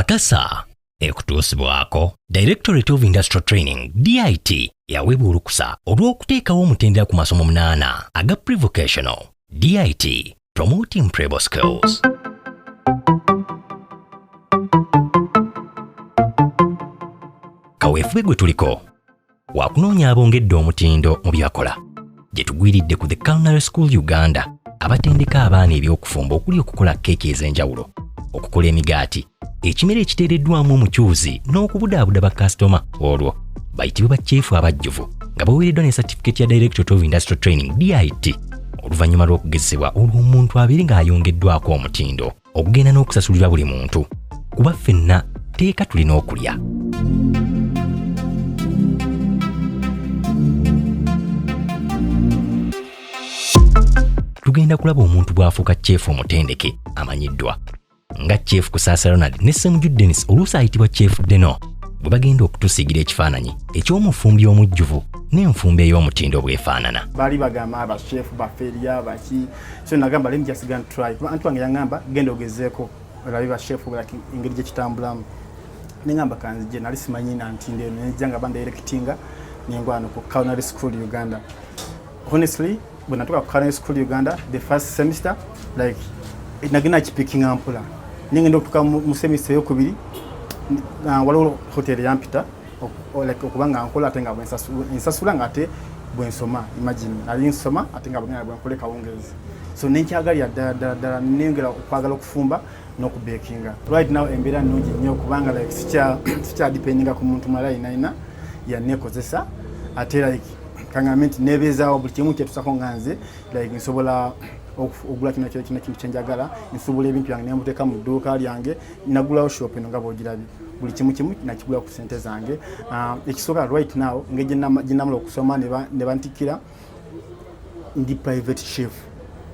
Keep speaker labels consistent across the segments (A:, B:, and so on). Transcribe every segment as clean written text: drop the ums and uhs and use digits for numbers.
A: Kakasa ekutuusibwako Directorate of Industrial Training, DIT, yaweebwa olukusa olw'okuteekawo omutendera ku masomo 8 aga prevocational. DIT, promoting prebo skills. Kaweefube gwe tuliko wakunoonya abongedde omutindo mu byakola gye tugwiridde ku The Culinary School Uganda, abatendeka abaana eby'okufumba okuli okukola keeki ez'enjawulo, okukola emigaati, ekimere ekiteereddwamu omucuuzi n'okubudaabuda bakasitoma, olwo bayitibwe bakyefu abajjuvu nga baweereddwa ne satifikeeti ya Directorate of Industrial Training, DIT, oluvannyuma lw'okugezesebwa, olwo omuntu abeere ng'ayongeddwako omutindo okugenda n'okusasulirwa buli muntu, kuba ffenna teeka tulina okulya. Tugenda kulaba omuntu bw'afuuka chef omutendeke amanyiddwa nga Chef Kusaasa Ronald ne Ssemujju Dennis, oluusi ayitibwa Chef Deno, bwe bagenda okutusiigira ekifaananyi eky'omufumbi omujjuvu n'enfumba ey'omutindo bw'efaanana.
B: Baali bagamba abashefu baffe erya baki, so nagamba, "Let me just go and try," kuba anti wange yaŋŋamba, "Genda ogezeeko olabe bashefu, like engeri gye kitambulamu." Neŋŋamba kanzije, nali simanyi na ntindo eno. Nejja nga bandirectinga, nengwano ku Culinary School Uganda. Honestly, bwe natuuka ku Culinary School Uganda, the first semester, like nagenda kipickinga mpola, nengenda okutuuka mu semester eyokubiri, waliwo hotel yampita like okuba nga nkola ate nga ensasula nga ate bwensoma. Imagine, nali nsoma ate nga bwengenda bwenkola ekawungeezi. So nenkyagalira ddala ddala ddala, nengera okwagala okufumba n'okubakinga. Right now embeera nnungi nnyo, kubanga like sikya dependinga ku muntu mulala yenayina yaneekozesa. Ate like kaŋŋambe nti nebeezaawo buli kimu kyetusako nga nze, like nsobola ogula kino kino kino kintu kyenjagala, nsobola ebintu byange nembuteeka mu dduuka lyange. Nagulawo shop eno nga bwogirabye, buli kimu kimu nakigula ku sente zange. Ekisooka, right now engeri gyenamala okusoma ne bantikkira, ndi private chef.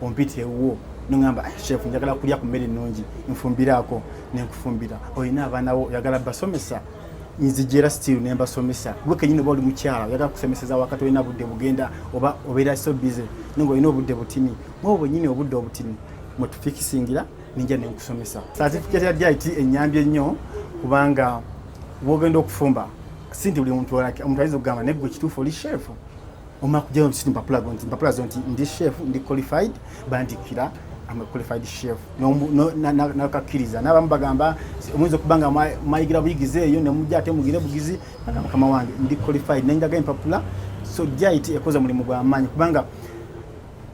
B: Ompita ewuwo noŋamba, "Chef, njagala kulya ku mmere ennungi, nfumbiraako," nenkufumbira. Olina abaana bo, oyagala basomesa, nzijera still nembasomesa. Gwe kenyini oba oli mukyala oyagala kusomeseza wakati olina budde bugenda oba obeera so busy, naye nga olina obudde butini, mwobo bwenyini obudde obutini mwetufikisingira, ninja nenkusomesa. Certificate ya DIT enyambye nnyo, kubanga bwogenda okufumba, si nti buli muntu, like, omuntu ayinza okugamba, "Naye gwe kituufu oli chef?" Omala kujjayo nti mpapula nti mpapula zo nti ndi chef, ndi qualified, bandikira am a qualified chef. Nakakkiriza. N'abamu bagamba omuyinza okuba nga mwayigira buyigizi eyo nemujja ate mugire bugizi. Bagamba, "Mukama wange, ndi qualified," nenjaga empapula. So DIT ekoze omulimu gw'amaanyi, kubanga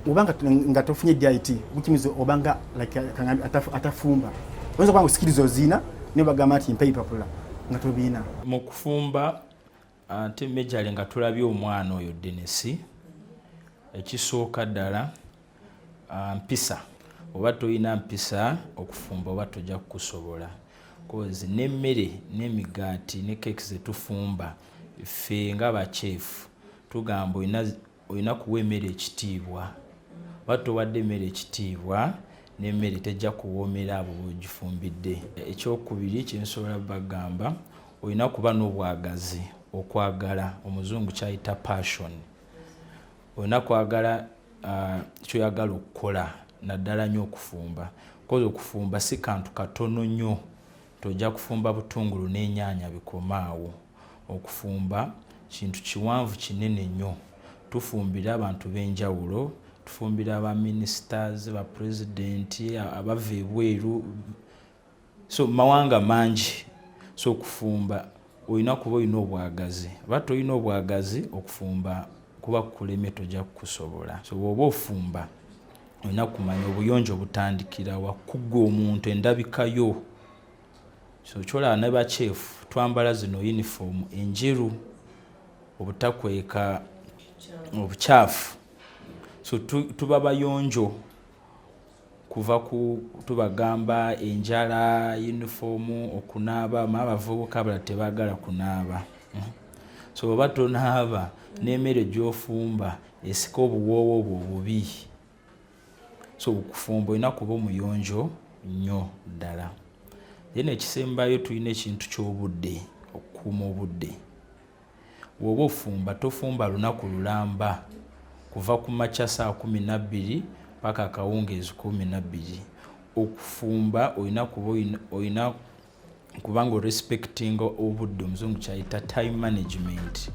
B: obanga nga tofunye DIT gukimiza obanga like kaŋŋambe atafumba, oyinza okuba nga osikiriza oziina, naye bagamba nti mpa ebipapula nga tobiina.
C: Mu kufumba ate mejale nga tulabye omwana oyo Denis, ekisooka ddala, mpisa. Oba tolina mpisa, okufumba oba tojja kukusobola, cause n'emmere n'emigaati ne keeki zetufumba ffe nga bakyefu tugamba olina kuwa emmere ekitiibwa. Oba towadde emmere ekitiibwa, n'emmere tejja kuwoomera abo b'ogifumbidde. Ekyokubiri kyensobola bagamba, olina kuba n'obwagazi, okwagala, omuzungu kyayita passion. Olina kwagala kyoyagala okukola, naddala nnyo okufumba, cause okufumba si kantu katono nnyo. Tojja kufumba butungulu n'enyaanya bikomaawo. Okufumba kintu kiwanvu, kinene nnyo. Tufumbira abantu b'enjawulo, tufumbira aba ministers, ba president, abava ebweru, so mawanga mangi. So okufumba olina kuba olina obwagazi. Oba tolina obwagazi, okufumba kuba kukulemye, tojja kukusobola. So bw'oba ofumba, olina kumanya obuyonjo butandikira wakugga omuntu endabika yo. So kyolaba ne bakyefu twambala zino uniform enjeru obutakweka obukyafu. So tuba bayonjo kuva ku tubagamba enjala, uniform, okunaaba. Ma abavubuka abalala tebaagala kunaaba. So oba tonaaba, n'emmere gy'ofumba esika obuwoowo obwo obubi. So okufumba olina kuba omuyonjo nnyo ddala. Then ekisembayo, tulina ekintu ky'obudde, okukuuma obudde. Bw'oba ofumba, tofumba lunaku lulamba, kuva ku makya saa 12 paka akawungeezi 12. Okufumba olina kuba olina Kubanga orespectinga obudde, omuzungu kyayita time management.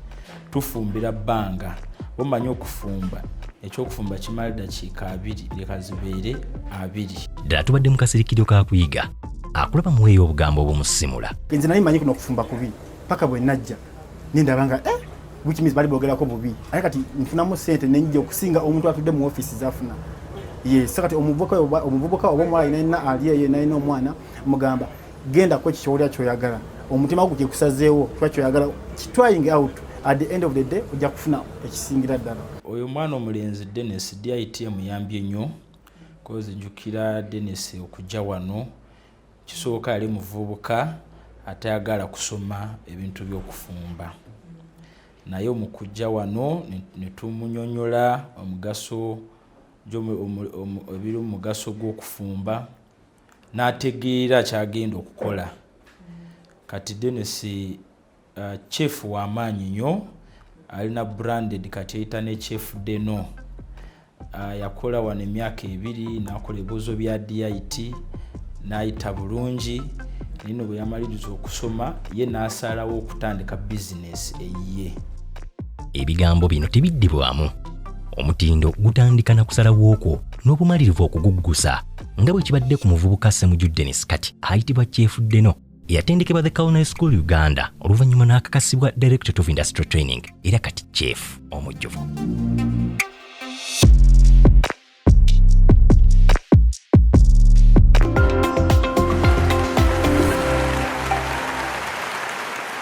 C: Tufumbira bbanga, omanyi okufumba, ekyokufumba kimala dakiika 20, leka zibeere 20.
A: Ddala tubadde mu kasirikiriro ka kuyiga. Akulaba muweeyo obugambo obumusimula.
B: Nze nali manyi kuno okufumba kubi, paka bwe najja nendaba nga which means bali boogerako bubi, aye kati nfunamu sente nenjja okusinga omuntu atudde mu ofiisi zafuna. Yes, so kati omuvubuka oba omuwala yenna ali eyo nalina omwana, mugamba genda ku ekyo kyolya kyoyagala, omutima gwo gyekusazeewo kiba kyoyagala, trying out, at the end of the day ojja kufuna ekisingira ddala.
C: Oyo omwana omulenzi Dennis, DIT emuyambye nnyo, cause njukira Dennis okujja wano, kisooka yali muvubuka atayagala kusoma ebintu by'okufumba, naye omukujja wano ne tumunyonyola omugaso ebiri omugaso gw'okufumba, n'ategeera kyagenda okukola. Kati Dennis chef w'amaanyi nnyo, alina branded, kati eyita ne Chef Deno. Yakola wano emyaka 2, n'akola ebibuuzo bya DIT n'ayita bulungi, naye no bwe yamaliriza okusoma ye n'asalawo okutandika bizinesi eyiye.
A: Ebigambo bino tebiddibwamu. Omutindo gutandika na kusalawo okwo n'obumalirivu okuguggusa, nga bwe kibadde ku muvubuka Ssemujju Dennis, kati ayitibwa Chef Deno, eyatendekebwa The Culinary School Uganda, oluvannyuma n'akakasibwa Directorate of Industrial Training, era kati chef omujjuvu.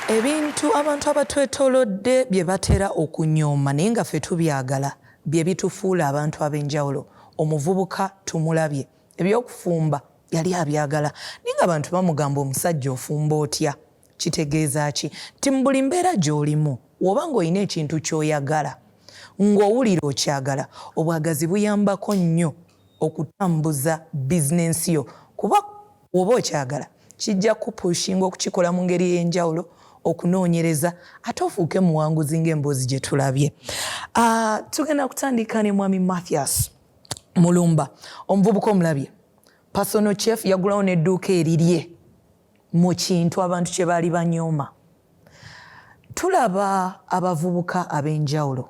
D: Ebintu abantu abatwetoolodde bye batera okunyooma naye nga ffe tubyagala bye bitufuula abantu ab'enjawulo. Omuvubuka tumulabye, ebyokufumba yali abyagala, naye nga abantu bamugamba omusajja ofumba otya? Kitegeeza ki nti mu buli mbeera gy'olimu woba ng'olina ekintu ky'oyagala ng'owulira okyagala, obwagazi buyambako nnyo okutambuza bizinensi yo, kuba woba okyagala kijja kupushinga okukikola mu ngeri ey'enjawulo, okunoonyereza ate ofuuke muwanguzi ng'emboozi gye tulabye. Tugenda kutandika ne mwami Mathias Mulumba. Omuvubuka omulabye, personal chef, yagulawo n'edduuka erirye mu kintu abantu kye baali banyooma. Tulaba abavubuka ab'enjawulo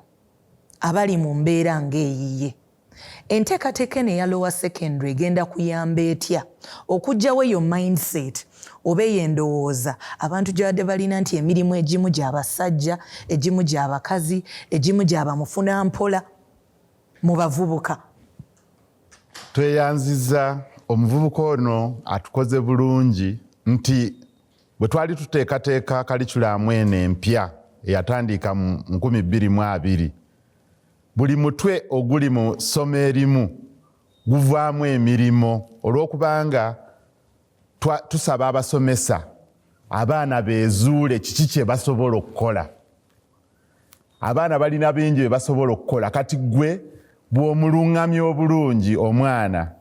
D: abali mu mbeera ng'eyiye. Enteekateeka eno eya lower secondary egenda kuyamba etya okuggyawo eyo mindset oba eyo endowooza abantu gye badde balina nti emirimu egimu gy'abasajja, egimu gy'abakazi, egimu gy'abamufuna mpola mu bavubuka?
E: Tweyanziza omuvubuka ono atukoze bulungi nti bwe twali tuteekateeka kaliculamu eno empya eyatandika mu 2020, buli mutwe oguli mu ssomo erimu guvaamu emirimu, olw'okubanga tusaba abasomesa abaana beezuule kiki kye basobola okukola. Abaana balina bingi bye basobola okukola, kati ggwe bw'omulungamya obulungi omwana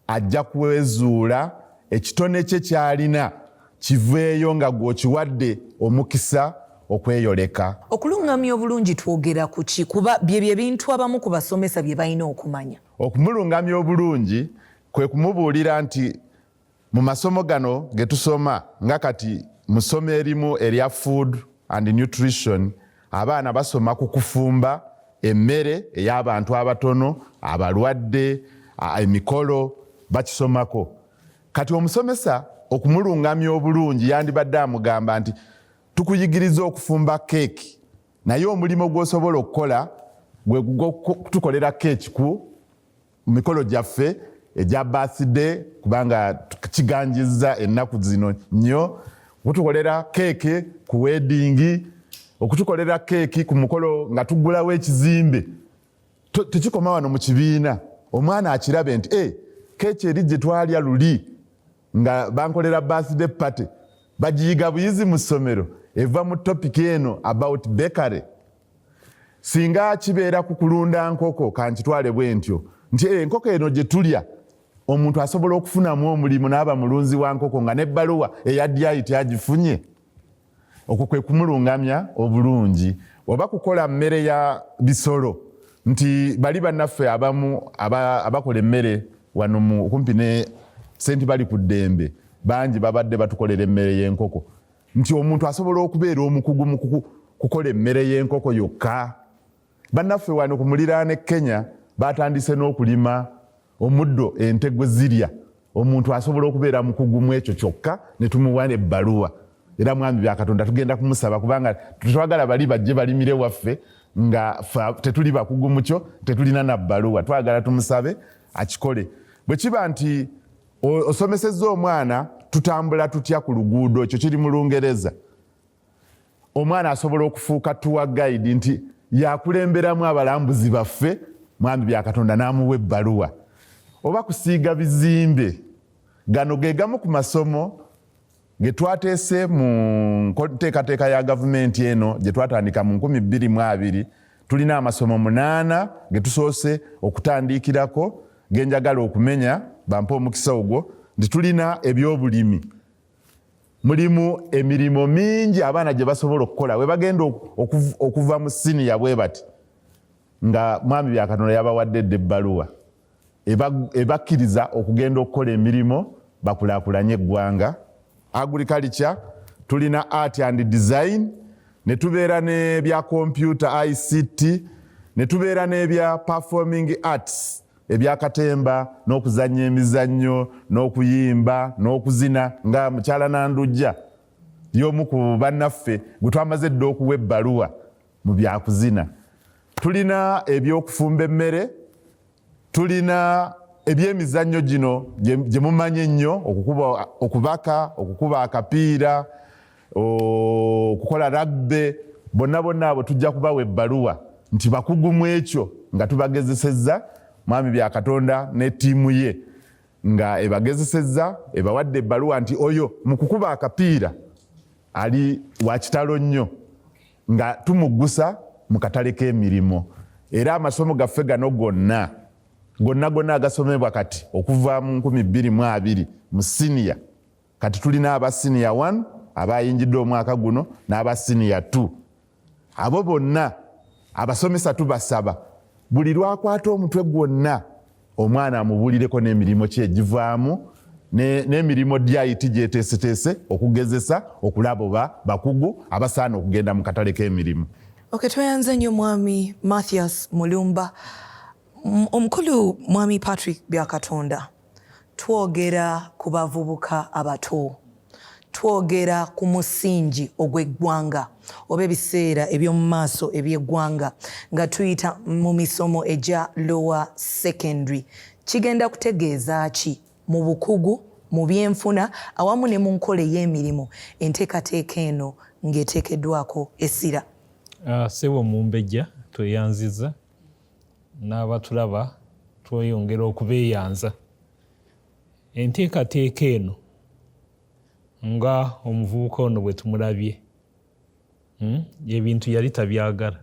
E: ajja kwezuula ekitone kye ky'alina kiveeyo nga gw'okiwadde omukisa okweyoleka.
D: Okulungamya obulungi twogera ku ki? Kuba byebyo ebintu abamu ku basomesa bye balina okumanya.
E: Okumulungamya obulungi kwe kumubuulira nti mu masomo gano ge tusoma, nga kati mu ssomo erimu erya food and nutrition, abaana basoma ku kufumba emmere ey'abantu abatono, abalwadde, emikolo bakisomako. Kati omusomesa okumulungamya obulungi yandibadde amugamba nti tukuyigiriza okufumba keeki, naye omulimu gw'osobola okukola gwe kutukolera keeki ku mikolo gyaffe egya birthday, kubanga kiganjiza ennaku zino nnyo, okutukolera keeki ku wedding, okutukolera keeki ku mukolo nga tuggulawo ekizimbe. Tekikoma wano mu kibiina, omwana akirabe nti keeki eri gye twalya luli nga bankolera birthday party, bagiyiga buyizi mu ssomero, eva mu topic eno about bakery. Singa kibeera ku kulunda nkoko, kankitwale bwe ntyo nti enkoko eno gye tulya omuntu asobola okufunamu omulimu n'aba mulunzi wa nkoko nga n'ebbaluwa eya DIT agifunye. Okwo kwe kumulungamya obulungi. Oba kukola mmere ya bisolo, nti bali bannaffe abamu abakola emmere wano kumpi ne Senti bali ku ddembe, Bangi babadde batukolera emmere y'enkoko, nti omuntu asobola okubeera omukugu mu kukola emmere y'enkoko yokka. Bannaffe wano ku muliraano e Kenya batandise n'okulima omuddo ente gwe zirya. Omuntu asobola okubeera mukugu mu ekyo kyokka ne tumuwa ebbaluwa. Era mwami Byakatonda tugenda kumusaba, kubanga tetwagala bali bajje balimire waffe nga tetuli bakugu mukyo, tetulina na bbaluwa. Twagala tumusabe akikole. Bwe kiba nti osomesezza omwana tutambula tutya ku luguudo, ekyo kiri mu Lungereza, omwana asobola okufuuka tour guide, nti yakulemberamu abalambuzi baffe, mwami Byakatonda n'amuwa ebbaluwa. Oba kusiiga bizimbe. Gano ge gamu ku masomo ge twateese mu nteekateeka ya gavumenti eno gye twatandika mu 2020. Tulina amasomo 8 ge tusoose okutandikirako, genjagala okumenya, bampe omukisa ogwo, nti tulina ebyobulimi. Mulimu emirimu mingi abaana gye basobola okukola we bagenda okuva mu siniya bwe bati, nga mwami Byakatonda yabawadde edda ebbaluwa ebakkiriza okugenda okukola emirimu bakulaakulanye eggwanga. Agriculture, tulina art and design, ne tubeera n'ebya computer ICT, ne tubeera n'ebya performing arts, ebyakatemba n'okuzannya emizannyo n'okuyimba n'okuzina, nga mukyala Nandujja y'omu ku bannaffe gwe twamaze dda okuwa ebbaluwa mu byakuzina. Tulina ebyokufumba emmere, tulina ebyemizannyo gino gye mumanyi ennyo, okukuba, okubaka, okukuba akapiira, okukola rugby. Bonna bonna abo tujja kubawa ebbaluwa nti bakugu mu ekyo, nga tubagezesezza, mwami Byakatonda ne ttiimu ye nga ebagezesezza, ebawadde ebbaluwa nti oyo mu kukuba akapiira ali wakitalo nnyo, nga tumuggusa mu katale k'emirimu. Era amasomo gaffe gano gonna gonna gonna agasomebwa kati okuva mu 2020 mu siniya, kati tulina aba siniya 1 abayingidde omwaka guno n'aba siniya 2. Abo bonna abasomesa tubasaba buli lwakwata omutwe gwonna omwana amubuulireko n'emirimu ki egivaamu n'emirimu DIT gyeteeseteese okugezesa okulaba oba bakugu abasaana okugenda mu katale k'emirimu.
D: Ok, tweyanze nnyo Mwami Mathias Mulumba. Omukulu Mwami Patrick Byakatonda, twogera ku bavubuka abato, twogera ku musingi ogw'eggwanga oba ebiseera eby'omu maaso eby'eggwanga nga tuyita mu misomo egya lower secondary. Kigenda kutegeeza ki mu bukugu, mu byenfuna awamu ne mu nkola ey'emirimu, enteekateeka eno ng'eteekeddwako essira?
F: Ssebo Mumbejja, tweyanziza, n'abatulaba tweyongera okubeeyanza. Enteekateeka eno, nga omuvubuka ono bwe tumulabye, ebintu yali tabyagala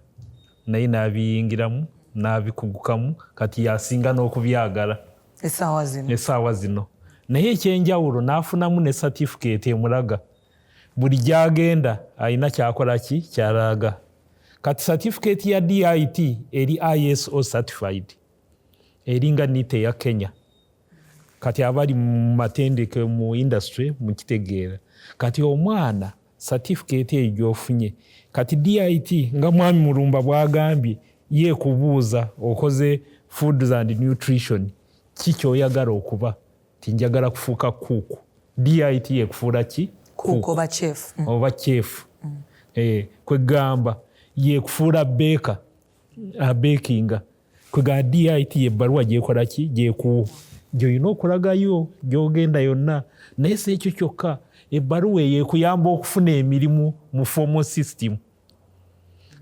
F: naye n'abiyingiramu n'abikugukamu, kati yasinga n'okubyagala
D: essaawa zino.
F: Essaawa zino. Naye ekyenjawulo, n'afunamu ne certificate emulaga buli gy'agenda alina kyakola ki kyalaga. Kati certificate ya DIT eri ISO certified, eringa NITA eya Kenya. Kati abali mu matendeke mu industry mukitegeera. Kati omwana certificate eyo gyofunye kati DIT, nga mwami Mulumba bwagambye, ye kubuuza okoze foods and nutrition, ki kyoyagala okuba? Ti njagala kufuuka cook. DIT yekufuula ki?
D: Cook oba chef.
F: Oba chef. Kwegamba yekufuula baker, abakinga. Kwegamba DIT yebbaluwa gyekola ki, gyekuwa, gyolina okulagayo gyogenda yonna. Naye si ekyo kyokka, ebbaluwa eyo ekuyamba okufuna emirimu mu formal system,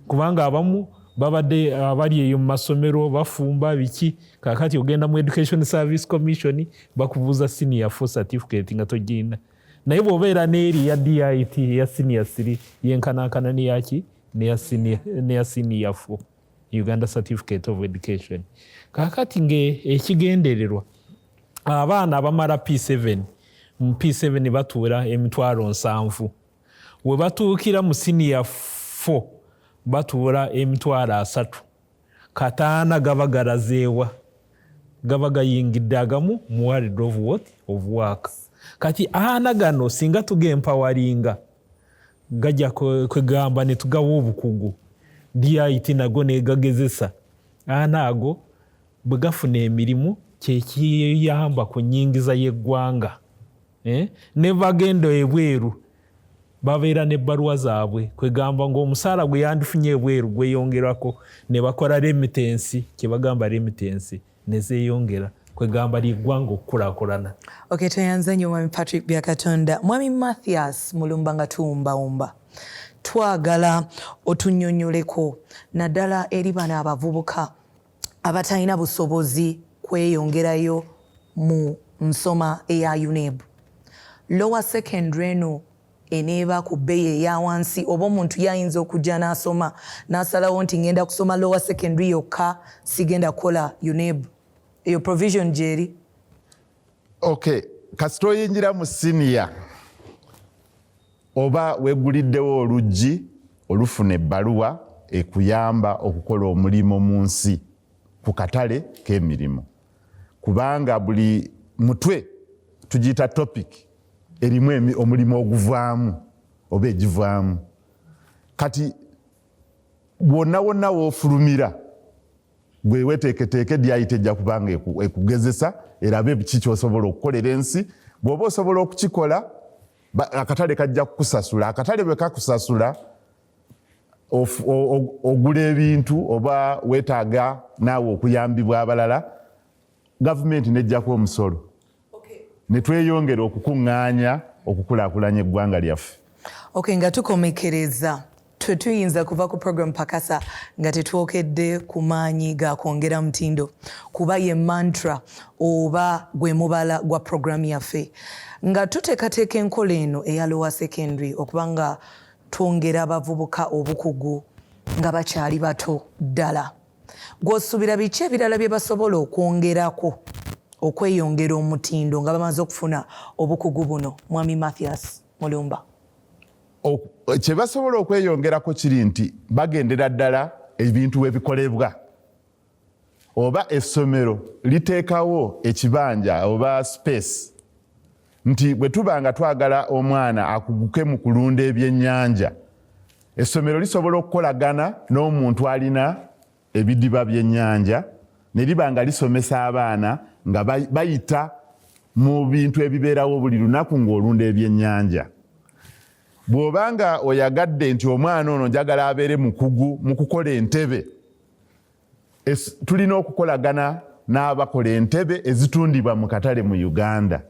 F: kubanga abamu babadde abali eyo mu masomero bafumba biki. Kakati ogenda mu Education Service Commission, bakubuuza senior 4 certificate nga togirina. Naye bw'obeera n'eri eya DIT eya senior 3, yenkanankana neyaki, neya senior 4 Uganda Certificate of Education. Kakati nge ekigendererwa, abaana abamala P7, mu P7 batuula 70,000, we batuukira mu siniya 4 batuula 350,000. Gaba galazeewa? Gaba gayingidde agamu mu world of what, of work. Kati aana gano singa tugempawaringa gajja kwegamba ne tugawa obukugu, DIT nago negagezesa aana ago bwe gafuna emirimu kyekiyamba ku nnyingiza y'eggwanga. Ne bagenda ebweru babeera n'ebbaluwa zaabwe, kwegamba ng'omusaala gwe yandifunye ebweru gweyongerako, ne bakola remittance, kye bagamba remittance nezeeyongera, kwegamba lyeggwanga okukulaakulana.
D: Okay, tweyanze nnyo Mwami Patrick Byakatonda. Mwami Mathias Mulumba, nga tuwumbawumba, twagala otunnyonnyoleko naddala eri bano abavubuka abatalina busobozi kweyongerayo mu nsoma eya UNEB. Lower secondary eno eneeba ku bbeeyi eya wansi, oba omuntu yayinza okujja n'asoma n'asalawo nti ngenda kusoma lower secondary yokka, sigenda kukola UNEB? Eyo provision gyeri?
E: Okay, kasita oyingira mu siniya oba weeguliddewo oluggi olufuna ebbaluwa ekuyamba okukola omulimu mu nsi ku katale k'emirimu, kubanga buli mutwe tugiyita topic erimu omulimu oguvaamu oba egivaamu. Kati wonna wonna woofulumira, gwe weteeketeeke, DIT ejja kubanga ekugezesa erabe ki kyosobola okukolera ensi. Bw'oba osobola okukikola, akatale kajja kukusasula. Akatale bwe kakusasula, ogula ebintu oba weetaaga naawe okuyambibwa abalala, gavumenti nejjako omusolo ne tweyongera okukuŋŋaanya okukulaakulanya eggwanga lyaffe.
D: Okay, nga tukomekereza, tetuyinza kuva ku program Pakasa nga tetwokedde ku maanyi ga kwongera mutindo, kuba ye mantra oba gwe mubala gwa program yaffe. Nga tuteekateeka enkola eno eya lower secondary okuba nga twongera abavubuka obukugu nga bakyali bato ddala, gw'osuubira biki ebirala bye basobola okwongerako okweyongera omutindo nga bamaze okufuna obukugu buno, Mwami Mathias Mulumba?
E: Kye basobola okweyongerako kiri nti bagendera ddala ebintu webikolebwa, oba essomero liteekawo ekibanja oba space nti bwe tuba nga twagala omwana akuguke mu kulunda ebyennyanja, essomero lisobola okukolagana n'omuntu alina ebidiba by'ennyanja ne liba nga lisomesa abaana nga bayita mu bintu ebibeerawo buli lunaku ng'olunda ebyennyanja. Bw'oba nga oyagadde nti omwana ono njagala abeere mukugu mu kukola entebe, tulina okukolagana n'abakola entebe ezitundibwa mu katale mu Uganda.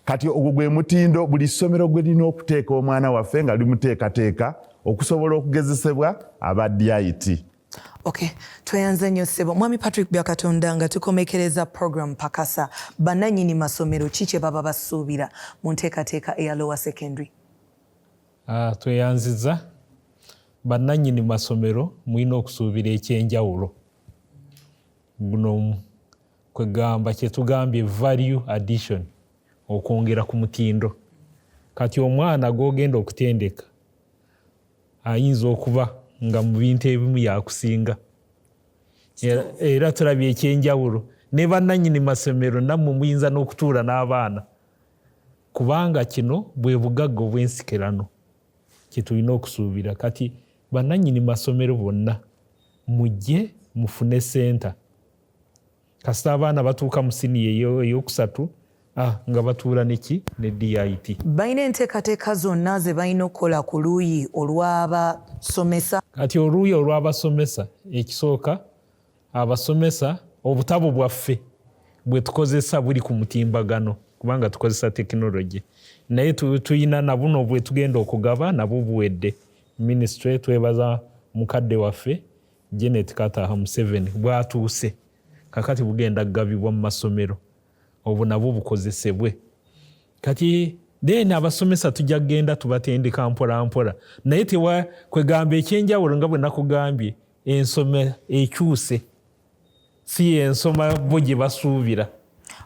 E: Kati ogwo gwe mutindo buli ssomero gwe lirina okuteeka omwana waffe nga limuteekateeka okusobola okugezesebwa aba DIT.
D: Okay, tweyanze nnyo ssebo Mwami Patrick Byakatonda. Nga tukomekereza program Pakasa, bannannyini masomero ki kye baba basuubira mu nteekateeka eya lower secondary?
F: Tweyanziza. Bannannyini masomero mulina okusuubira ekyenjawulo. Guno kwegamba kyetugambye value addition, okwongera ku mutindo. Kati omwana gwogenda okutendeka ayinza okuba nga mu bintu ebimu yakusinga. Era tulabye ekyenjawulo ne bannannyini masomero, nammwe muyinza n'okutuula n'abaana, kubanga kino bwe bugagga obw'ensikirano kyetulina okusuubira. Kati bannannyini masomero bonna mujje mufune senta. Kasita abaana batuuka mu siniya eyokusatu, nga batuula neki ne DIT.
D: Balina enteekateeka zonna ze balina okukola ku luuyi olw'abasomesa?
F: Kati oluuyi olw'abasomesa, ekisooka abasomesa obutabo bwaffe bwe tukozesa buli ku mutimbagano, kubanga tukozesa tekinologi, naye tuyina na buno bwe tugenda okugaba nabwo buwedde. Ministry twebaza mukadde waffe Janet Kataha Museveni bwatuuse, kakati bugenda kugabibwa mu masomero, obwo nabwo bukozesebwe. Kati then abasomesa tujja kugenda tubatendeka mpola mpola, naye tewa kwegamba ekyenjawulo nga bwe nakugambye, ensoma ekyuse, si ensoma bo gye basuubira.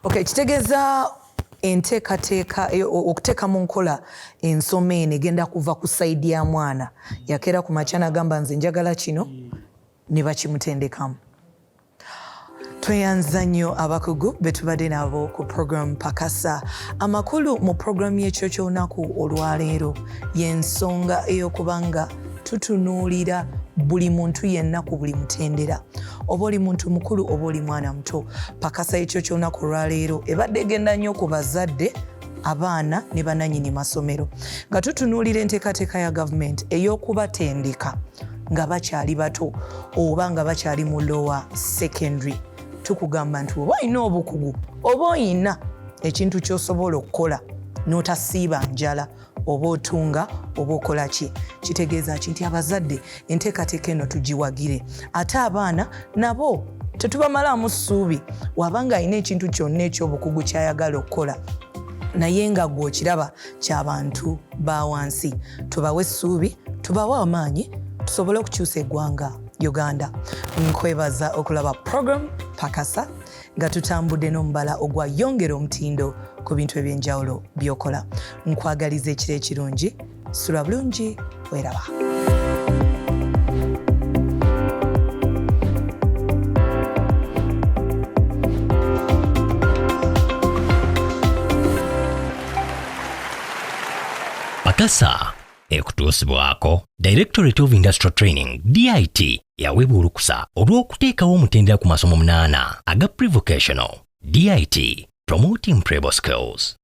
D: Okay, kitegeeza enteekateeka okuteeka mu nkola ensoma eno egenda kuva ku side ya mwana. Yakeera ku makya n'agamba nze njagala kino, ne bakimutendekamu. Tweyanza nnyo abakugu be tubadde nabo ku program Pakasa. Amakulu mu program y'ekyo ky'olunaku olwaleero y'ensonga ey'okuba nga tutunuulira buli muntu yenna ku buli mutendera, oba oli muntu mukulu oba oli mwana muto. Pakasa y'ekyo ky'olunaku olwaleero ebadde egenda nnyo ku bazadde, abaana ne bananyini masomero, nga tutunuulira enteekateeka ya gavumenti ey'okubatendeka nga bakyali bato oba nga bakyali mu lower secondary. Tukugamba nti oba olina obukugu oba oyina ekintu ky'osobola okukola n'otasiiba njala, oba otunga oba okola ki, kitegeeza ki nti abazadde enteekateeka eno tugiwagire, ate abaana nabo tetubamalaamu ssuubi. Wabanga alina ekintu kyonna ekyobukugu kyayagala okukola naye nga gwe okiraba ky'abantu ba wansi, tubawe essuubi, tubawe amaanyi, tusobole okukyusa eggwanga Uganda. Nkwebaza okulaba program Pakasa nga tutambudde n'omubala ogwa yongera omutindo ku bintu ebyenjawulo by'okola. Nkwagaliza ekiro ekirungi, sula bulungi, weraba.
A: Pakasa ekutuusibwako Directorate of Industrial Training, DIT, yaweebwa olukusa olw'okuteekawo omutendera ku masomo 8 aga prevocational. DIT, promoting employable skills.